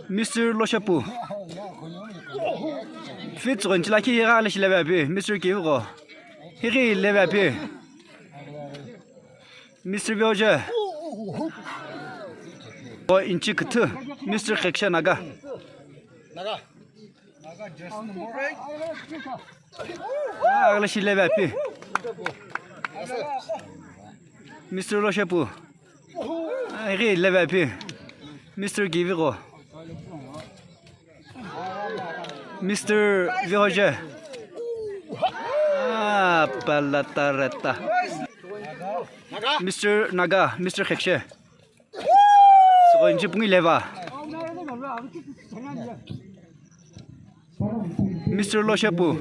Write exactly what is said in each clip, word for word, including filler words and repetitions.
Mister Loshepu. Feet tsüghoi inch lakhi highi leshi leve api. Mister Kiviqo. Highi leve api. Mister Vyoje. O inch küthü. Mister Khekshe Naga. Aghle shi leve api. Mister Loshepu. Aghi leve api. Mister Kiviqo. Mister Vyoje. Ah, palatareta. Mister Naga, Mister Khekshe. Tsüghoi inch pungu leva. Mister Loshepu.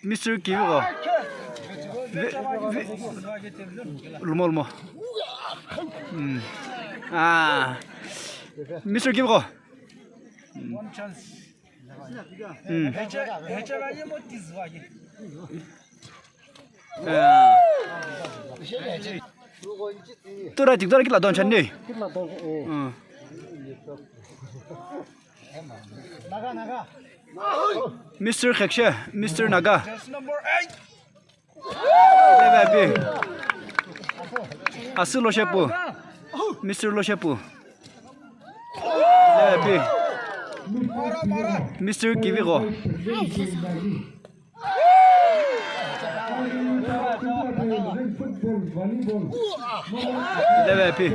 Mister Kiviqo. Ve-, ve-, lumo, lumo. Mm. Ah. Mister Kiviqo. Mm. Ah. Tura tik tura kila don chani. Mm. Mister Khekshe, Mister Naga. Leve api. Asü Loshepu. Mister Loshepu. Leve api. Mister Kiviqo. Leve api.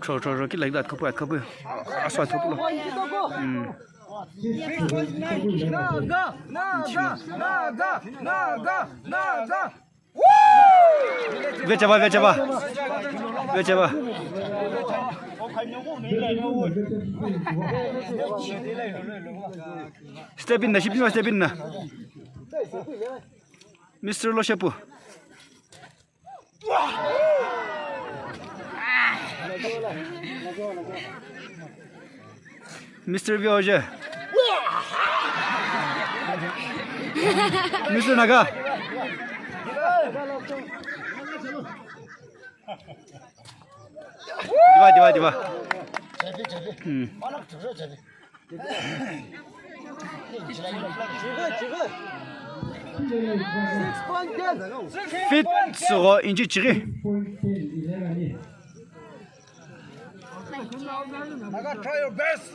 Tro, tro, tro, kila, kila, kapu, kapu. Aswa thupulo. Mm. Naga, Naga, Naga, Naga, Naga. Vechava, vechava. Vechava. Step in na, shipima step in na. Mister Loshepu. Mister Vyoje. Mister Naga. Diva, diva, diva. Hmm. Feet tsüghoi inch chighi.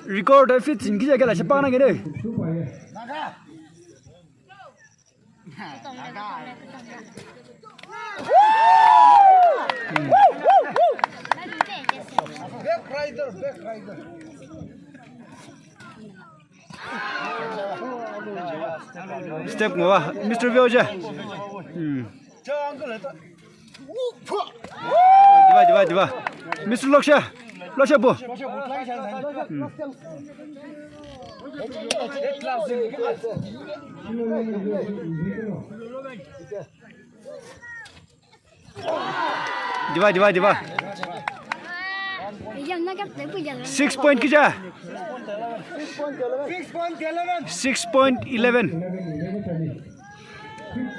Record feet inch chighi kela shepana gere. Back rider, back rider. Step ngo va, Mister Vyoje. Hmm. Diva, diva, diva. Mister Loksha. Loksha bu. Hmm. Diva, diva, diva. Six point kija. Six point eleven.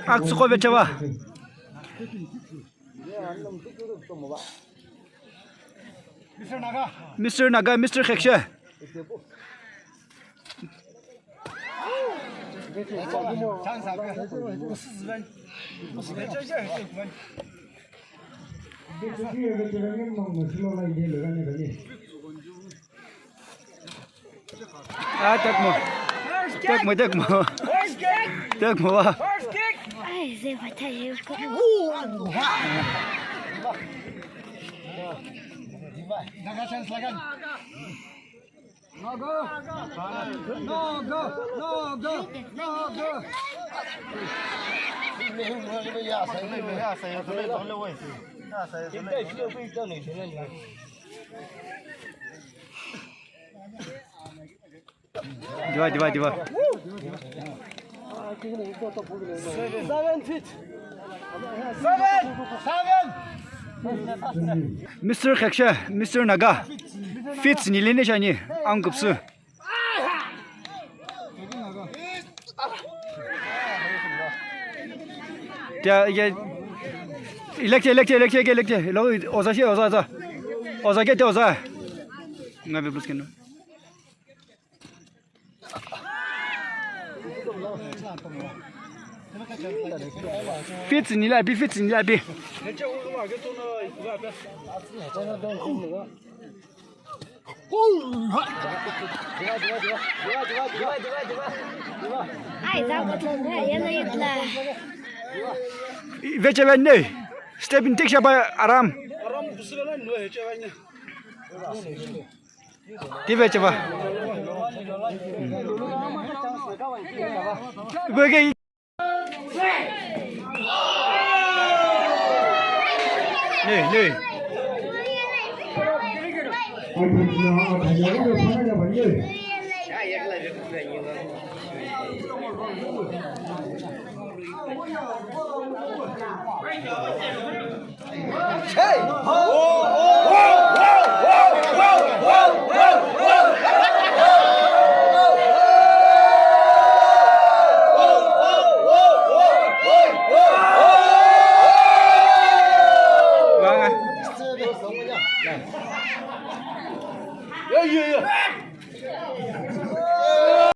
Ak suko vechava. Mister Naga, Mister Khekshe. Ah, tekmo. Tekmo, tekmo. Tekmo va. Ai, zai va thai. No go! No go! No go! No go! Diva, diva, diva. Seven feet. Seven! Seven! Mister Khekshe, Mister Naga. Feet tsüni leni shiani, angkupsü. Tia, ike, ilekte, ilekte, ilekte, ike, ilekte. Ilo, oza shi, oza, oza. Oza kete, oza. Ngabe plus keno. Feet tsüni la bi, feet tsüni la bi. Ai, za ko tong, ya na itla. Veche venne. Step in, take shaba, aram. Ti veche va. Bege. Nei, nei.